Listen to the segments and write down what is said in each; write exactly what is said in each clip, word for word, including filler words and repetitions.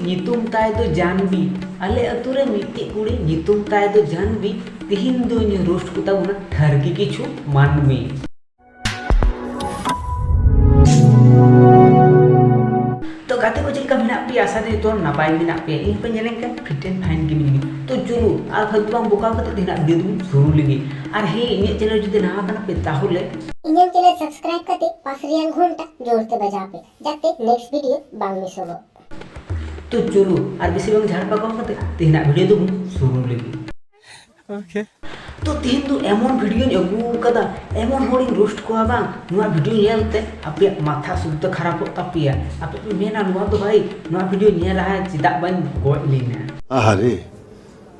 ᱧᱩᱛᱩᱢ ᱛᱟᱭ ᱫᱚ ᱡᱟᱱᱵᱤ᱾ ᱟᱞᱮ ᱟᱹᱛᱩ ᱨᱮ ᱢᱤᱫᱴᱤᱡ ᱠᱩᱲᱤ, ᱧᱩᱛᱩᱢ ᱛᱟᱭ ᱫᱚ ᱡᱟᱱᱵᱤ᱾ ᱛᱤᱦᱤᱧ ᱫᱚᱧ ᱨᱳᱥᱴ ᱠᱚᱛᱟ ᱵᱚᱱᱟ ᱴᱷᱟᱹᱨᱠᱤ ᱠᱤᱪᱷᱩ ᱢᱟᱹᱱᱢᱤ᱾ ᱛᱚ ᱜᱟᱛᱮ ᱠᱚ, ᱪᱮᱫ ᱞᱮᱠᱟ ᱢᱮᱱᱟᱜ ᱯᱮᱭᱟ? ᱟᱥᱟ ᱫᱚ ᱡᱚᱛᱚ ᱦᱚᱲ ᱱᱟᱯᱟᱭ ᱜᱮ ᱢᱮᱱᱟᱜ ᱯᱮᱭᱟ᱾ ᱤᱧ ᱯᱮ ᱧᱮᱞᱮᱧ ᱠᱟᱱ fit and fine ᱜᱮ ᱢᱤᱱᱟᱹᱧᱟ᱾ ᱛᱚ ᱪᱚᱞᱚ, ᱟᱨ ᱯᱷᱟᱞᱛᱩ ᱵᱟᱝ ᱵᱚᱠᱟᱣ ᱠᱟᱛᱮ ᱛᱮᱦᱮᱧᱟᱜ video ᱫᱚᱵᱚᱱ ᱥᱩᱨᱩ ᱞᱮᱜᱮ᱾ ᱟᱨ ᱦᱮᱸ, ᱤᱧᱟᱹᱜ channel ᱡᱩᱫᱤ ᱱᱟᱣᱟ ᱠᱟᱱᱟ ᱯᱮ ᱛᱟᱦᱚᱞᱮ ᱤᱧᱟᱹᱜ channel subscribe ᱠᱟᱛᱮ ᱯᱟᱥ ᱨᱮᱭᱟᱜ ᱜᱷᱚᱱᱴᱟ ᱡᱳᱨ ᱛᱮ ᱵᱟᱡᱟᱣ ᱯᱮ, ᱡᱟᱛᱮ next video ᱵᱟᱝ ᱢᱤᱥᱚᱜᱚᱜ᱾ ᱛᱚ ᱪᱚᱞᱚ, ᱟᱨ ᱵᱮᱥᱤ ᱵᱟᱝ ᱡᱷᱟᱲ ᱯᱟᱠᱟᱣ ᱠᱟᱛᱮ ᱛᱮᱦᱮᱧᱟᱜ video ᱫᱚᱵᱚᱱ ᱥᱩᱨᱩ ᱞᱮᱜᱮ᱾ Okay. ᱛᱚ ᱛᱮᱦᱮᱧ ᱫᱚ ᱮᱢᱚᱱ videoᱧ ᱟᱹᱜᱩ ᱟᱠᱟᱫᱟ, ᱮᱢᱚᱱ ᱦᱚᱲᱤᱧ ᱨᱳᱥᱴ ᱠᱚᱣᱟ ᱵᱟᱝ, ᱱᱚᱣᱟ video ᱧᱮᱞ ᱛᱮ ᱟᱯᱮᱭᱟᱜ ᱢᱟᱛᱷᱟ ᱥᱩᱫᱽᱫᱷᱚ ᱠᱷᱟᱨᱟᱯᱚᱜ ᱛᱟᱯᱮᱭᱟ᱾ ᱟᱯᱮ ᱯᱮ ᱢᱮᱱᱟ, "ᱱᱚᱣᱟ ᱫᱚ ᱵᱷᱟᱭ, ᱱᱚᱣᱟ video ᱧᱮᱞ ᱞᱟᱦᱟ ᱪᱮᱫᱟᱜ ᱵᱟᱹᱧ ᱜᱚᱡ ᱞᱮᱱᱟ?" ᱟᱦᱟᱨᱮ,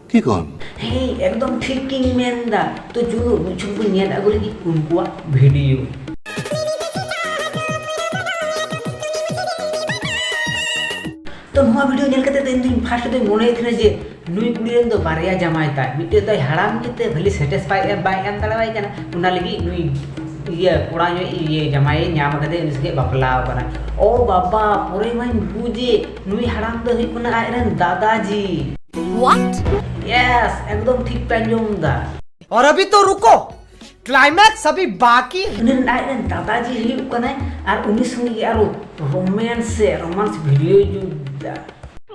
ᱴᱷᱤᱠ ᱚᱱ᱾ ᱦᱮᱸ, ᱮᱠᱫᱚᱢ ᱴᱷᱤᱠ ᱜᱤᱧ ᱢᱮᱱ ᱮᱫᱟ᱾ ᱛᱚ ᱪᱚᱞᱚ, ᱢᱤᱫ ᱪᱷᱚᱴ ᱵᱚᱱ ᱧᱮᱞ ᱟᱹᱜᱩ ᱞᱮᱜᱮ ᱩᱱᱠᱩᱣᱟᱜ video᱾ ᱛᱚ ᱱᱚᱣᱟ video ᱧᱮᱞ ᱠᱟᱛᱮ ᱫᱚ ᱤᱧ ᱫᱚᱧ first ᱫᱚᱧ ᱢᱚᱱᱮᱭᱮᱫ ᱛᱟᱦᱮᱱᱟ ᱡᱮ ᱱᱩᱭ ᱠᱩᱲᱤ ᱨᱮᱱ ᱫᱚ ᱵᱟᱨᱭᱟ ᱡᱟᱢᱟᱭ ᱛᱟᱭ, ᱢᱤᱫᱴᱮᱡ ᱫᱚᱭ ᱦᱟᱲᱟᱢ ᱜᱮᱛᱮ ᱵᱷᱟᱹᱞᱤ satisfy ᱮ ᱵᱟᱭ ᱮᱢ ᱫᱟᱲᱮᱣᱟᱭ ᱠᱟᱱᱟ, ᱚᱱᱟ ᱞᱟᱹᱜᱤᱫ ᱱᱩᱭ ᱤᱭᱟᱹ ᱠᱚᱲᱟ ᱧᱚᱜ ᱤᱭᱟᱹ ᱡᱟᱢᱟᱭᱮ ᱧᱟᱢ ᱠᱟᱫᱮ, ᱩᱱᱤ ᱥᱚᱸᱜᱮ ᱵᱟᱯᱞᱟ ᱟᱠᱟᱱᱟ᱾ ᱳ ᱵᱟᱵᱟ, ᱯᱚᱨᱮ ᱢᱟᱧ ᱵᱩᱡᱮ ᱱᱩᱭ ᱦᱟᱲᱟᱢ ᱫᱚ ᱦᱩᱭᱩᱜ ᱠᱟᱱᱟ ᱟᱡ ᱨᱮᱱ ᱫᱟᱫᱟ ᱡᱤ᱾ What? Yes, ᱮᱠᱫᱚᱢ ᱴᱷᱤᱠ ᱯᱮ ᱟᱸᱡᱚᱢ ᱮᱫᱟ᱾ और अभी तो रुको, climax अभी बाकी है। ᱩᱱᱤ ᱨᱮᱱ ᱟᱡ ᱨᱮᱱ ᱫᱟᱫᱟ ᱡᱤ ᱦᱩᱭᱩᱜ ᱠᱟᱱᱟᱭ ᱟᱨ ᱩᱱᱤ ᱥᱚᱸᱜᱮ ᱜᱮ ᱟᱨᱚ romance ᱥᱮ romance video ᱡᱩᱛ ᱫᱟ᱾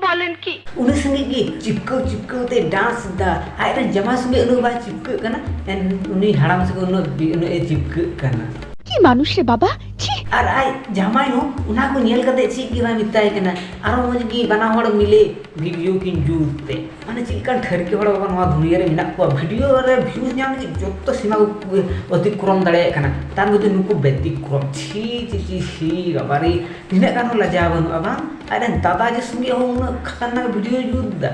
বলেন কি? ᱩᱱᱤ ᱥᱚᱸᱜᱮ ᱜᱮ ᱪᱤᱯᱠᱟᱹᱣ ᱪᱤᱯᱠᱟᱹᱣ ᱛᱮ dance ᱫᱟ᱾ ᱟᱡ ᱨᱮᱱ ᱡᱟᱢᱟᱭ ᱥᱚᱸᱜᱮ ᱩᱱᱟᱹᱜ ᱵᱟᱭ ᱪᱤᱯᱠᱟᱹᱜ ᱠᱟᱱᱟ, ᱮᱱ ᱩᱱᱤ ᱦᱟᱲᱟᱢ ᱥᱚᱸᱜᱮ ᱩᱱᱟᱹᱜ ᱵᱤ-, ᱩᱱᱟᱹᱜ ᱮ ᱪᱤᱯᱠᱟᱹᱜ ᱠᱟᱱᱟ᱾ কি মানুষ রে বাবা, ছি। ᱟᱨ ᱟᱡ ᱡᱟᱢᱟᱭ ᱦᱚᱸ ᱚᱱᱟ ᱠᱚ ᱧᱮᱞ ᱠᱟᱛᱮ ᱪᱮᱫ ᱜᱮ ᱵᱟᱭ ᱢᱮᱛᱟᱭ ᱠᱟᱱᱟ᱾ ᱟᱨᱚ ᱢᱚᱡᱽ ᱜᱮ ᱵᱟᱱᱟ ᱦᱚᱲ ᱢᱤᱞᱮ video ᱠᱤᱱ ᱡᱩᱛ ᱛᱮ᱾ ᱢᱟᱱᱮ ᱪᱮᱫ ᱞᱮᱠᱟᱱ ᱴᱷᱟᱹᱨᱠᱤ ᱦᱚᱲ ᱵᱟᱵᱟ ᱱᱚᱣᱟ ᱫᱩᱱᱤᱭᱟᱹ ᱨᱮ ᱢᱮᱱᱟᱜ ᱠᱚᱣᱟ᱾ Video ᱨᱮ views ᱧᱟᱢ ᱞᱟᱹᱜᱤᱫ ᱡᱚᱛᱚ ᱥᱤᱢᱟ ᱠᱚ ᱚᱛᱤᱠᱨᱚᱢ ᱫᱟᱲᱮᱭᱟᱜ ᱠᱟᱱᱟ, ᱛᱟᱨ ᱢᱚᱫᱽᱫᱷᱮ ᱱᱩᱠᱩ ᱵᱮᱛᱤᱠᱨᱚᱢ᱾ ᱪᱷᱤ, ᱪᱷᱤ, ᱪᱷᱤ, ᱪᱷᱤ, ᱵᱟᱵᱟᱨᱮ, ᱛᱤᱱᱟᱹᱜ ᱜᱟᱱ ᱦᱚᱸ ᱞᱟᱡᱟᱣ ᱵᱟᱹᱱᱩᱜᱼᱟ ᱵᱟᱝ? ᱟᱡ ᱨᱮᱱ ᱫᱟᱫᱟ ᱡᱤ ᱥᱚᱸᱜᱮ ᱦᱚᱸ ᱩᱱᱟᱹᱜ ᱠᱷᱟᱛᱟᱨᱱᱟᱠ video ᱡᱩᱛ ᱫᱟ᱾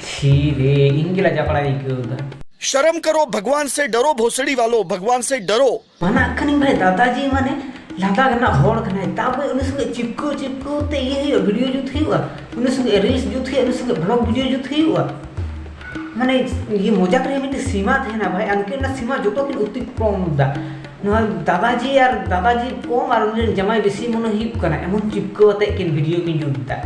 ᱪᱷᱤ ᱨᱮ, ᱤᱧ ᱜᱮ ᱞᱟᱡᱟ ᱯᱟᱲᱟᱧ ᱟᱹᱭᱠᱟᱹᱣ ᱫᱟ᱾ शर्म करो, भगवान से डरो, भोसड़ी वालों, भगवान से डरो। ᱢᱟᱱᱟᱜ ᱠᱟᱹᱱᱟᱹᱧ ᱵᱷᱟᱭ, ᱫᱟᱫᱟ ᱡᱤ ᱢᱟᱱᱮ ᱞᱟᱫᱟᱠᱷ ᱨᱮᱱᱟᱜ ᱦᱚᱲ ᱠᱟᱱᱟᱭ, ᱛᱟᱯᱚᱨᱮ ᱩᱱᱤ ᱥᱚᱸᱜᱮ ᱪᱤᱯᱠᱟᱹᱣ ᱪᱤᱯᱠᱟᱹᱣ ᱛᱮ ᱤᱭᱟᱹ ᱦᱩᱭᱩᱜᱼᱟ, video ᱡᱩᱛ ᱦᱩᱭᱩᱜᱼᱟ, ᱩᱱᱤ ᱥᱚᱸᱜᱮ reels ᱡᱩᱛ ᱦᱩᱭᱩᱜᱼᱟ, ᱩᱱᱤ ᱥᱚᱸᱜᱮ vlog video ᱡᱩᱛ ᱦᱩᱭᱩᱜᱼᱟ᱾ ᱢᱟᱱᱮ ᱤᱭᱟᱹ ᱢᱚᱡᱟᱠ ᱨᱮᱭᱟᱜ ᱢᱤᱫᱴᱮᱱ ᱥᱤᱢᱟ ᱛᱟᱦᱮᱱᱟ ᱵᱷᱟᱭ, ᱟᱨ ᱩᱱᱠᱤᱱ ᱚᱱᱟ ᱥᱤᱢᱟ ᱡᱚᱛᱚ ᱠᱤᱱ ᱚᱛᱤᱠᱨᱚᱢ ᱮᱫᱟ᱾ ᱱᱚᱣᱟ ᱫᱟᱫᱟ ᱡᱤ ᱟᱨ ᱫᱟᱫᱟ ᱡᱤ ᱠᱚᱢ ᱟᱨ ᱩᱱᱤ ᱨᱮᱱ ᱡᱟᱢᱟᱭ ᱵᱮᱥᱤ ᱢᱚᱱᱮ ᱦᱩᱭᱩᱜ ᱠᱟᱱᱟ, ᱮᱢᱚᱱ ᱪᱤᱯᱠᱟᱹᱣ ᱟᱛᱮᱫ ᱠᱤᱱ video ᱠᱤᱱ ᱡᱩᱛ ᱮᱫᱟ᱾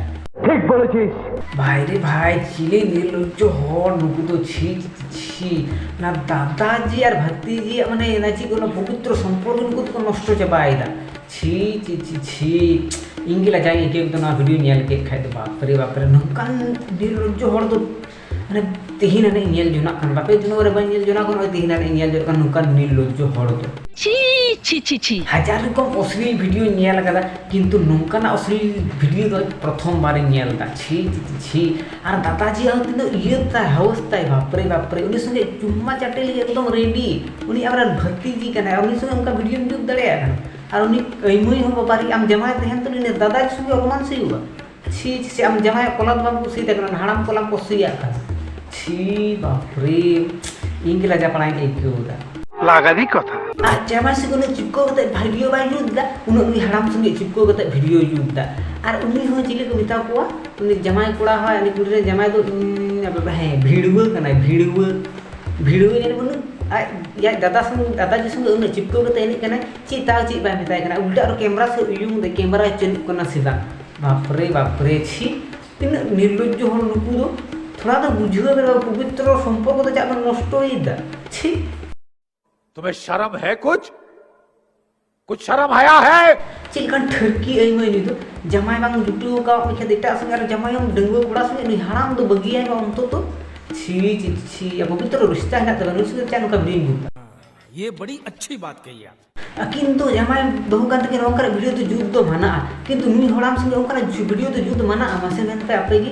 ᱵᱷᱟᱭ ᱨᱮ ᱵᱷᱟᱭ, ᱪᱤᱞᱤ ᱱᱤᱨᱞᱚᱡᱡᱚ ᱦᱚᱲ ᱱᱩᱠᱩ ᱫᱚ, ᱪᱷᱤ, ᱪᱷᱤ, ᱪᱷᱤ᱾ ᱚᱱᱟ ᱫᱟᱫᱟ ᱡᱤ ᱟᱨ ᱵᱷᱟᱹᱛᱤᱡᱤᱭᱟᱜ, ᱢᱟᱱᱮ, ᱚᱱᱟ ᱪᱮᱫ ᱠᱚ, ᱚᱱᱟ ᱯᱚᱵᱤᱛᱨᱚ ᱥᱚᱢᱯᱚᱨᱠᱚ ᱱᱩᱠᱩ ᱫᱚᱠᱚ ᱱᱚᱥᱴᱚ ᱪᱟᱵᱟᱭᱮᱫᱟ᱾ ᱪᱷᱤ, ᱪᱷᱤ, ᱪᱷᱤ, ᱪᱷᱤ᱾ ᱤᱧ ᱜᱮ ᱞᱟᱡᱟᱣ ᱤᱧ ᱟᱹᱭᱠᱟᱹᱣ ᱠᱮᱫᱟ ᱱᱚᱣᱟ ᱵᱷᱤᱰᱤᱭᱳ ᱧᱮᱞ ᱠᱮᱫ ᱠᱷᱟᱡ ᱫᱚ᱾ ᱵᱟᱯᱨᱮ, ᱵᱟᱯᱨᱮ, ᱱᱚᱝᱠᱟᱱ ᱱᱤᱨᱞᱚᱡᱡᱚ ᱦᱚᱲ ᱫᱚ, ᱢᱟᱱᱮ, ᱛᱮᱦᱮᱧ ᱦᱟᱱᱮ ᱧᱮᱞ ᱡᱚᱱᱟᱜ ᱠᱟᱱ, ᱵᱟᱯᱮ ᱡᱚᱱᱚᱢ ᱨᱮ ᱵᱟᱹᱧ ᱧᱮᱞ ᱡᱚᱱᱟᱜ ᱠᱟᱱ, ᱱᱚᱜᱼᱚᱭ ᱛᱮᱦᱮᱧ ᱦᱟᱱᱮ ᱧᱮᱞ ᱡᱚᱱᱟᱜ ᱠᱟᱱ ᱱᱚᱝᱠᱟᱱ ᱱᱤᱨᱞᱚᱡᱡᱚ ᱦᱚᱲ ᱫᱚ᱾ ᱪᱷᱤ, ᱪᱷᱤ, ᱪᱷᱤ, ᱪᱷᱤ᱾ ᱦᱟᱡᱟᱨ ᱨᱚᱠᱚᱢ ᱚᱥᱞᱤᱞ ᱵᱷᱤᱰᱤᱭᱳᱧ ᱧᱮᱞ ᱟᱠᱟᱫᱟ, ᱠᱤᱱᱛᱩ ᱱᱚᱝᱠᱟᱱᱟᱜ ᱚᱥᱞᱤᱞ ᱵᱷᱤᱰᱤᱭᱳ ᱫᱚ ᱯᱨᱚᱛᱷᱚᱢ ᱵᱟᱨᱤᱧ ᱧᱮᱞ ᱮᱫᱟ᱾ ᱪᱷᱤ, ᱪᱷᱤ, ᱪᱷᱤ᱾ ᱟᱨ ᱫᱟᱫᱟ ᱡᱤ ᱦᱚᱸ ᱛᱤᱱᱟᱹᱜ ᱤᱭᱟᱹ ᱛᱟᱭ, ᱦᱟᱣᱥ ᱛᱟᱭ, ᱵᱟᱯᱨᱮ, ᱵᱟᱯᱨᱮ᱾ ᱩᱱᱤ ᱥᱚᱸᱜᱮ ᱪᱩᱢᱢᱟ ᱪᱟᱴᱮ ᱞᱟᱹᱜᱤᱫ ᱮᱠᱫᱚᱢ ᱨᱮᱰᱤ᱾ ᱩᱱᱤ ᱟᱢᱨᱮᱱ ᱵᱷᱟᱹᱛᱤᱡᱤ ᱠᱟᱱᱟᱭ, ᱩᱱᱤ ᱥᱚᱸᱜᱮ ᱚᱱᱠᱟ ᱵᱷᱤᱰᱤᱭᱳᱢ ᱡᱩᱛ ᱫᱟᱲᱮᱭᱟᱜ ᱠᱟᱱᱟ? ᱟᱨ ᱩᱱᱤ ᱟᱹᱭᱢᱟᱹᱭ ᱦᱚᱸ ᱵᱟᱵᱟᱨᱮ, ᱟᱢ ᱡᱟᱢᱟᱭ ᱛᱟᱦᱮᱱ ᱛᱩᱞᱩᱡ ᱩᱱᱤ ᱫᱟᱫᱟ ᱡᱤ ᱥᱚᱸᱜᱮ romance ᱦᱩᱭᱩᱜᱼᱟ? ᱪᱷᱤ, ᱪᱷᱤ, ᱪᱷᱤ, ᱟᱢ ᱡᱟᱢᱟᱭ ᱠᱚᱞᱟ ᱫᱚ ᱵᱟᱢ ᱠᱩᱥᱤᱭᱟᱭ ᱠᱟᱱᱟ, ᱦᱟᱲᱟᱢ ᱠᱚᱞᱟᱢ ᱠᱩᱥᱤᱭᱟᱜ ᱠᱟᱱᱟ᱾ ᱪᱷᱤ, ᱵᱟᱯᱨᱮ, ᱤᱧ ᱜᱮ ᱞᱟᱡᱟ ᱯᱟᱲᱟᱧ ᱟᱹᱭᱠᱟᱹᱣ ᱮᱫᱟ᱾ ᱞᱟᱜᱟᱱᱤ ᱠᱟᱛᱷᱟ᱾ ᱟᱨ ᱡᱟᱢᱟᱭ ᱥᱚᱸᱜᱮ ᱩᱱᱟᱹᱜ ᱪᱤᱯᱠᱟᱹᱣ ᱠᱟᱛᱮ ᱵᱷᱤᱰᱤᱭᱳ ᱵᱟᱭ ᱡᱩᱛ ᱮᱫᱟ, ᱩᱱᱟᱹᱜ ᱱᱩᱭ ᱦᱟᱲᱟᱢ ᱥᱚᱸᱜᱮ ᱪᱤᱯᱠᱟᱹᱣ ᱠᱟᱛᱮ ᱵᱷᱤᱰᱤᱭᱳᱭ ᱡᱩᱛ ᱮᱫᱟ᱾ ᱟᱨ ᱩᱱᱤ ᱦᱚᱸ ᱪᱤᱞᱤ ᱠᱚ ᱢᱮᱛᱟ ᱠᱚᱣᱟ, ᱩᱱᱤ ᱡᱟᱢᱟᱭ ᱠᱚᱲᱟ ᱦᱚᱸ, ᱩᱱᱤ ᱠᱩᱲᱤ ᱨᱮᱱ ᱡᱟᱢᱟᱭ ᱫᱚ, ᱩᱸ, ᱦᱮᱸ, ᱵᱷᱤᱲᱣᱟᱹ ᱠᱟᱱᱟᱭ, ᱵᱷᱤᱲᱣᱟᱹ᱾ ᱵᱷᱤᱲᱣᱟᱹ ᱧᱮᱞ ᱵᱟᱹᱱᱩᱜ, ᱟᱡ, ᱟᱡ ᱫᱟᱫᱟ ᱥᱚᱸᱜᱮ, ᱫᱟᱫᱟ ᱡᱤ ᱥᱚᱸᱜᱮ ᱩᱱᱟᱹᱜ ᱪᱤᱯᱠᱟᱹᱣ ᱠᱟᱛᱮ ᱮᱱᱮᱡ ᱠᱟᱱᱟᱭ, ᱪᱮᱫ ᱛᱟᱣ ᱪᱮᱫ ᱵᱟᱭ ᱢᱮᱛᱟᱭ ᱠᱟᱱᱟ, ᱩᱞᱴᱟᱹ ᱟᱨᱚ ᱠᱮᱢᱨᱟ ᱥᱮᱫ ᱩᱭᱩᱝ ᱫᱟᱭ, ᱠᱮᱢᱨᱟ ᱪᱟᱹᱞᱩᱜ ᱠᱟᱱᱟ ᱥᱮ ᱵᱟᱝ? ᱵᱟᱯᱨᱮ, ᱵᱟᱯᱨᱮ, ᱪᱷᱤ, ᱛᱤᱱᱟᱹᱜ ᱱᱤᱨᱞᱚᱡᱡᱚ ᱦᱚᱲ ᱱᱩᱠᱩ ᱫᱚ᱾ ᱛᱷᱚᱲᱟ ᱫᱚ ᱵᱩᱡᱷᱟᱹᱣ ᱫᱟᱲᱮᱭᱟᱜᱼᱟ, ᱯᱚᱵᱤᱛᱨᱚ ᱥᱚᱢᱯᱚᱨᱠᱚ ᱫᱚ ᱪᱟᱜ ᱵᱚᱱ ᱱᱚᱥᱴᱚᱭᱮᱫᱟ, ᱪᱷᱤ᱾ तुम्हें शर्म है कुछ? कुछ शर्म हया है? ᱪᱮᱫ ᱞᱮᱠᱟᱱ ᱴᱷᱟᱹᱨᱠᱤ ᱟᱹᱭᱢᱟᱹᱭ ᱱᱩᱭ ᱫᱚ, ᱡᱟᱢᱟᱭ ᱵᱟᱝ ᱡᱩᱴᱟᱹᱣ ᱟᱠᱟᱫ ᱢᱮᱠᱷᱟᱱ ᱮᱴᱟᱜ ᱥᱚᱸᱜᱮ ᱟᱨ ᱡᱟᱢᱟᱭ ᱦᱚᱸ ᱰᱟᱺᱜᱩᱣᱟᱹ ᱠᱚᱲᱟ ᱥᱚᱸᱜᱮ ᱱᱩᱭ ᱦᱟᱲᱟᱢ ᱫᱚ ᱵᱟᱹᱜᱤᱭᱟᱭ ᱢᱮ ᱚᱱᱛᱚᱛᱚ᱾ ᱪᱷᱤ, ᱪᱷᱤ, ᱪᱷᱤ, ᱟᱵᱚ ᱯᱚᱵᱤᱛᱨᱚ ᱨᱤᱥᱛᱟ ᱦᱮᱱᱟᱜ ᱛᱟᱵᱚᱱᱟ, ᱱᱩᱭ ᱥᱚᱸᱜᱮ ᱪᱮᱫ ᱱᱚᱝᱠᱟ ᱵᱷᱤᱰᱤᱭᱳᱧ ᱡᱩᱛᱟ? ये बड़ी अच्छी बात कही आप। ᱟᱹᱠᱤᱱ ᱫᱚ ᱡᱟᱢᱟᱭ ᱵᱟᱹᱦᱩ ᱠᱟᱱ ᱛᱟᱹᱠᱤᱱ, ᱱᱚᱝᱠᱟᱱᱟᱜ ᱵᱷᱤᱰᱤᱭᱳ ᱫᱚ ᱡᱩᱛ ᱫᱚ ᱢᱟᱱᱟᱜᱼᱟ, ᱠᱤᱱᱛᱩ ᱱᱩᱭ ᱦᱟᱲᱟᱢ ᱥᱚᱸᱜᱮ ᱚᱱᱠᱟᱱᱟᱜ ᱡᱩ-, ᱵᱷᱤᱰᱤᱭᱳ ᱫᱚ ᱡᱩᱛ ᱢᱟᱱᱟᱜᱼᱟ? ᱢᱟᱥᱮ ᱢᱮᱱ ᱯᱮ ᱟᱯᱮ ᱜᱮ᱾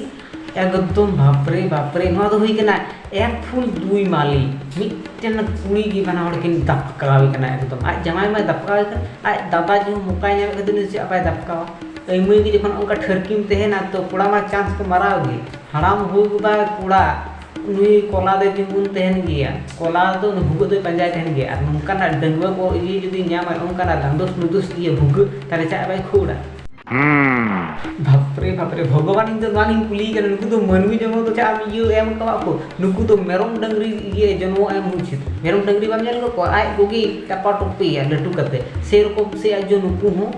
ᱮᱠᱫᱚᱢ ᱵᱟᱯᱨᱮ, ᱵᱟᱯᱨᱮ, ᱱᱚᱣᱟ ᱫᱚ ᱦᱩᱭ ᱠᱟᱱᱟ ᱮᱠ ᱯᱷᱩᱞ ᱫᱩᱭ ᱢᱟᱞᱤ᱾ ᱢᱤᱫᱴᱮᱱ ᱠᱩᱲᱤ ᱜᱮ ᱵᱟᱱᱟ ᱦᱚᱲ ᱠᱤᱱ ᱫᱟᱯᱠᱟᱣ ᱠᱟᱱᱟ ᱮᱠᱫᱚᱢ᱾ ᱟᱡ ᱡᱟᱢᱟᱭ ᱢᱟᱭ ᱫᱟᱯᱠᱟᱣ ᱠᱟᱱ, ᱟᱡ ᱫᱟᱫᱟ ᱡᱮ ᱢᱚᱠᱟᱭ ᱧᱟᱢᱮᱫ ᱠᱷᱟᱹᱛᱤᱨ ᱩᱱᱤ ᱪᱮᱫ ᱵᱟᱭ ᱫᱟᱯᱠᱟᱣᱟ? ᱟᱹᱭᱢᱟᱹᱭ ᱜᱮ ᱡᱚᱠᱷᱚᱱ ᱚᱱᱠᱟ ᱴᱷᱟᱹᱨᱠᱤᱢ ᱛᱟᱦᱮᱱᱟ ᱛᱚ ᱠᱚᱲᱟ ᱢᱟ ᱪᱟᱱᱥ ᱠᱚ ᱢᱟᱨᱟᱣ ᱜᱮ᱾ ᱦᱟᱲᱟᱢ ᱦᱩᱭ ᱜᱚᱫᱟ ᱠᱚᱲᱟ, ᱱᱩᱭ ᱠᱚᱞᱟ ᱫᱚᱭ ᱛᱤᱸᱜᱩᱱ ᱛᱟᱦᱮᱱ ᱜᱮᱭᱟ, ᱠᱚᱞᱟ ᱫᱚ ᱱᱩᱭ ᱵᱷᱩᱜᱟᱹᱜ ᱫᱚᱭ ᱯᱟᱸᱡᱟᱭ ᱛᱟᱦᱮᱱ ᱜᱮᱭᱟ᱾ ᱟᱨ ᱱᱚᱝᱠᱟᱱᱟᱜ ᱰᱟᱺᱜᱩᱣᱟᱹ ᱠᱚ ᱤᱭᱟᱹ ᱡᱩᱫᱤ ᱧᱟᱢᱟᱭ, ᱚᱱᱠᱟᱱᱟᱜ ᱫᱟᱸᱫᱚᱥ ᱱᱩᱫᱩᱥ ᱤᱭᱟᱹ ᱵᱷᱩᱜᱟᱹᱜ, ᱛᱟᱦᱞᱮ ᱪᱟᱜ ᱵᱟᱭ ᱠᱷᱩᱲᱟ? ᱦᱩᱸ᱾ ᱵᱟᱯᱨᱮ, ᱵᱟᱯᱨᱮ, ᱵᱷᱚᱜᱚᱵᱟᱱ, ᱤᱧ ᱫᱚ ᱱᱚᱣᱟ ᱜᱤᱧ ᱠᱩᱞᱤᱭᱮ ᱠᱟᱱᱟ, ᱱᱩᱠᱩ ᱫᱚ ᱢᱟᱹᱱᱢᱤ ᱡᱚᱱᱢᱚ ᱫᱚ ᱪᱟᱜ ᱮᱢ ᱤᱭᱟᱹ ᱮᱢ ᱠᱟᱣᱟᱜ ᱠᱚ? ᱱᱩᱠᱩ ᱫᱚ ᱢᱮᱨᱚᱢ ᱰᱟᱹᱝᱨᱤ ᱤᱭᱟᱹ ᱡᱚᱱᱢᱚ ᱮᱢ ᱩᱪᱤᱛ᱾ ᱢᱮᱨᱚᱢ ᱰᱟᱹᱝᱨᱤ ᱵᱟᱢ ᱧᱮᱞ ᱠᱟᱫ ᱠᱚᱣᱟ? ᱟᱡ ᱜᱚᱜᱮ ᱴᱟᱯᱟ ᱴᱚᱯᱤᱭᱟ ᱞᱟᱹᱴᱩ ᱠᱟᱛᱮ᱾ ᱥᱮᱨᱚᱠᱚᱢ ᱥᱮ ᱟᱡ ᱡᱚ ᱱᱩᱠᱩ ᱦᱚᱸ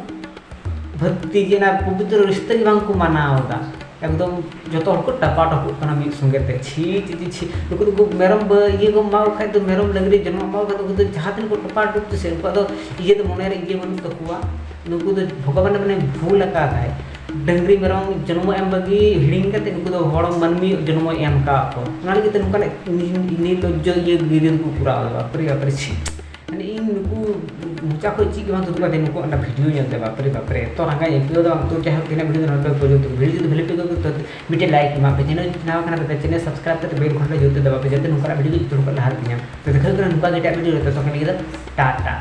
ᱵᱷᱟᱹᱛᱤ ᱡᱮ ᱚᱱᱟ ᱯᱚᱵᱤᱛᱨᱚ ᱨᱤᱥᱛᱟᱹ ᱜᱮ ᱵᱟᱝ ᱠᱚ ᱢᱟᱱᱟᱣ ᱮᱫᱟ᱾ ᱮᱠᱫᱚᱢ ᱡᱚᱛᱚ ᱦᱚᱲ ᱠᱚ ᱴᱟᱯᱟ ᱴᱚᱯᱚᱜ ᱠᱟᱱᱟ ᱢᱤᱫ ᱥᱚᱸᱜᱮ ᱛᱮ᱾ ᱪᱷᱤ ᱪᱷᱤ ᱪᱷᱤ, ᱱᱩᱠᱩ ᱫᱚᱠᱚ ᱢᱮᱨᱚᱢ ᱵᱟ-, ᱤᱭᱟᱹ ᱠᱚ ᱮᱢᱟ ᱠᱚ ᱠᱷᱟᱡ ᱫᱚ, ᱢᱮᱨᱚᱢ ᱰᱟᱹᱝᱨᱤ ᱡᱚᱱᱢᱚ ᱮᱢᱟ ᱠᱚ ᱠᱷᱟᱡ ᱫᱚ, ᱩᱱᱠᱩ ᱫᱚ ᱡᱟᱦᱟᱸ ᱛᱤᱱᱟᱹᱜ ᱠᱚ ᱴᱚᱯᱟ ᱴᱚᱯ ᱛᱮ ᱥᱮ, ᱩᱱᱠᱩᱣᱟᱜ ᱫᱚ ᱤᱭᱟᱹ ᱫᱚ ᱢᱚᱱᱮ ᱨᱮ ᱤᱭᱟᱹ ᱵᱟᱹᱱᱩᱜ ᱛᱟᱠᱚᱣᱟ᱾ ᱱᱩᱠᱩ ᱫᱚ ᱵᱷᱚᱜᱚᱵᱟᱱ ᱢᱟᱱᱮ ᱵᱷᱩᱞ ᱟᱠᱟᱫᱟᱭ᱾ ᱰᱟᱹᱝᱨᱤ ᱢᱮᱨᱚᱢ ᱡᱚᱱᱢᱚ ᱮᱢ ᱵᱟᱹᱜᱤ ᱦᱤᱲᱤᱧ ᱠᱟᱛᱮ ᱱᱩᱠᱩ ᱫᱚ ᱦᱚᱲ ᱢᱟᱹᱱᱢᱤ ᱡᱚᱱᱢᱚ ᱮᱢ ᱟᱠᱟᱫ ᱠᱚ᱾ ᱚᱱᱟ ᱞᱟᱹᱜᱤᱫ ᱛᱮ ᱱᱚᱝᱠᱟᱱᱟᱜ ᱱᱤ-, ᱱᱤᱨᱞᱚᱡᱽᱡᱚ ᱤᱭᱟᱹ ᱜᱤᱫᱽᱨᱟᱹ ᱠᱚ ᱠᱚᱨᱟᱣ ᱮᱫᱟ᱾ ᱵᱟᱯᱨᱮ ᱵᱟᱯᱨᱮ, ᱪᱷᱤ᱾ ᱢᱟᱱᱮ ᱤᱧ ᱱᱩᱠᱩ ᱢᱚᱪᱟ ᱠᱷᱚᱡ ᱪᱮᱫ ᱜᱮ ᱵᱟᱝ ᱛᱩᱫᱩᱜ ᱠᱟᱱ ᱛᱤᱧᱟ ᱱᱩᱠᱩᱣᱟᱜ ᱚᱱᱟ video ᱧᱮᱞᱛᱮ, ᱵᱟᱯᱨᱮ ᱵᱟᱯᱨᱮ, ᱮᱛᱚ ᱨᱟᱸᱜᱟᱧ ᱟᱹᱭᱠᱟᱹᱣ ᱮᱫᱟ ᱵᱟᱝ᱾ ᱛᱚ ᱡᱟᱭᱦᱳᱠ, ᱛᱤᱱᱟᱹᱜ video ᱫᱚ ᱱᱚᱰᱮ ᱯᱚᱨᱡᱚᱱᱛᱚ᱾ Video ᱡᱩᱫᱤ ᱵᱷᱟᱞᱮ ᱯᱮ ᱟᱹᱭᱠᱟᱹᱣ ᱠᱮᱫᱟ ᱛᱚ ᱢᱤᱫᱴᱮᱡ like ᱮᱢᱟᱜ ᱯᱮ, channel ᱱᱟᱣᱟ ᱠᱟᱱᱟ ᱛᱚ channel subscribe ᱠᱟᱛᱮ bell ᱜᱷᱚᱱᱴᱟ ᱡᱩᱛ ᱛᱮ ᱫᱟᱵᱟᱣ ᱯᱮ, ᱡᱟᱛᱮ ᱱᱚᱝᱠᱟᱱᱟᱜ video ᱡᱚᱛᱚ ᱦᱚᱲ ᱠᱚ ᱞᱟᱦᱟ ᱨᱮᱯᱮ ᱧᱟᱢ᱾ ᱛᱚ ᱫᱮᱠᱷᱟ ᱦᱩᱭᱩᱜ ᱠᱟᱱᱟ ᱱᱚᱝᱠᱟ ᱜᱮ ᱮᱴᱟᱜ video ᱨᱮ, ᱛᱚᱛᱚ ᱠᱷᱟᱱ ᱞᱟᱹᱜᱤᱫ ᱫᱚ ᱴᱟᱴᱟ᱾